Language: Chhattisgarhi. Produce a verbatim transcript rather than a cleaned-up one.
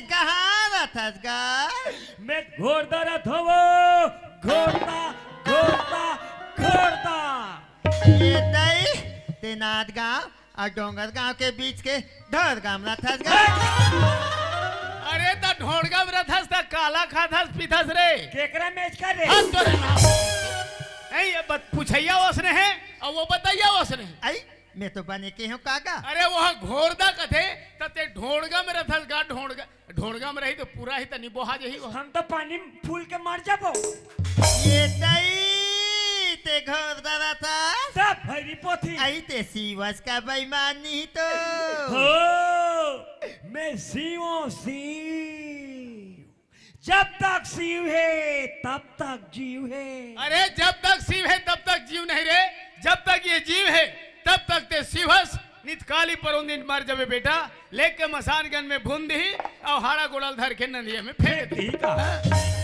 कहाँ रथस गा? मैं घोरदा रथों वो, घोरदा, घोरदा, घोरदा। ये दई, ते नांदगांव अउ डोंगरगांव के बीच के ढोरगांव रथस गा। अरे त ढोरगांव रथस त काला खाथस पीथस रे? केकरा मेच कर रे? हट तोरे नाम। ए, ये बत-, पूछैया ओसने हे अउ वो बतैया ओसने हे। आई, मैं तो बने के हूँ काका। अरे वो घोरदा कथे, त ते ढोरगांव रथस गा, ढोरगा, ढोरगांव रही त पूरा ही तनी बोहा जही वो। हम तो पानी फूल के मर जाबो। ये दई, ते घोरदा रथस। सब भैरी पोथी। आई ते शिवस का बेईमानी तो। हो, मैं शिवों शिव। जब तक शिव हे, तब तक जीव हे। अरे, जब तक शिव हे, तब तक जीव नहीं रे। जब तक ये जीव हे, तब तक ते शिवस। नितकाली परोंदिन मर जबे बेटा, लेके मसान गन में भून दिही अउ हाड़ा गोड़ल धर के नदिया में फेंक दिही। ठीक है।